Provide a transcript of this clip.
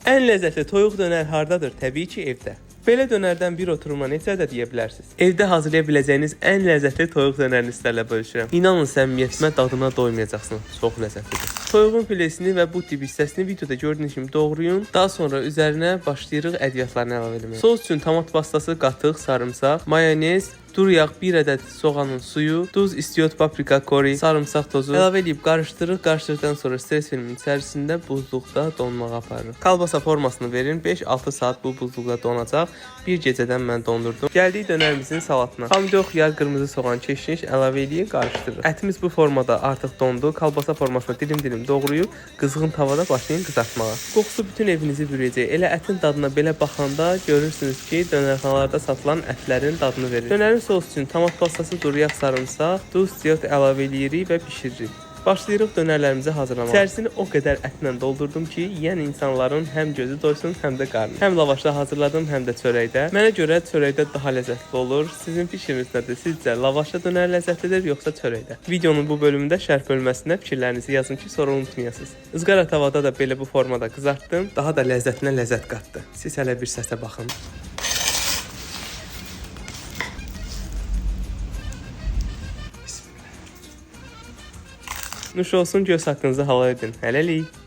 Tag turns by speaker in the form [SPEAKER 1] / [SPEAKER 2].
[SPEAKER 1] Ən ləzzətli toyuq dönər hardadır? Təbii ki, evdə. Belə dönərdən bir oturuma neçə ədəd yeyə bilərsiniz? Evdə hazırlaya biləcəyiniz ən ləzzətli toyuq dönərini sizlərlə bölüşürəm. İnanın səmimiyyətimə dadına doymayacaqsınız. Çox ləzzətlidir. Toyuğun filesini və bu tip hissəsini videoda gördüyünüz kimi doğrayın. Daha sonra üzərinə başlayırıq ədviyyatlarını əlavə etməyə. Sos üçün tomat pastası, qatıq, sarımsaq, mayonez, duru yağ, bir ədəd soğanın suyu, duz, istiot, paprika, kori, sarımsaq tozu əlavə edib qarışdırırıq. Qarışdırdıqdan sonra stres filmin içərisində buzluqda donmağa aparırıq. Kalbasa formasını verin. 5-6 saat bu buzluqda donacaq. Bir gecədən mən dondurdum. Gəldik dönərimizin salatına. Pomidor, xiyar, qırmızı soğan, keşniş əlavə eləyib qarışdırırıq. Ətimiz bu formada artıq dondu. Kalbasa formasına dilim-dilim doğrayıb qızğın tavada başlayın qızartmağa. Qoxusu bütün evinizi bürüyəcək. Elə ətin dadına belə baxanda görürsünüz ki, dönərxanalarda satılan ətlərin dadını verir. Dönərin sos üçün tomat pastası, duru yağ, sarımsaq, duz, istiot əlavə eləyirik və bişiririk. Başlayırıq dönərlərimizi hazırlamağa. İçərisini o qədər ətlə doldurdum ki, yeyən insanların həm gözü doysun, həm də qarnı. Həm lavaşda hazırladım, həm də çörəkdə. Mənə görə çörəkdə daha ləzzətli olur. Sizin fikriniz nədir? Sizcə lavaşda dönər ləzzətlidir yoxsa çörəkdə? Videonun bu bölümündə şərh bölməsində fikirlərinizi yazın ki, sonra unutmayasınız. Izqara tavada da belə bu formada qızartdım.
[SPEAKER 2] Daha da ləzzətinə ləzzət qatdı. Siz hələ bir səsə baxın.
[SPEAKER 1] Nuş olsun, göz haqqınızı halal edin. Hələlik.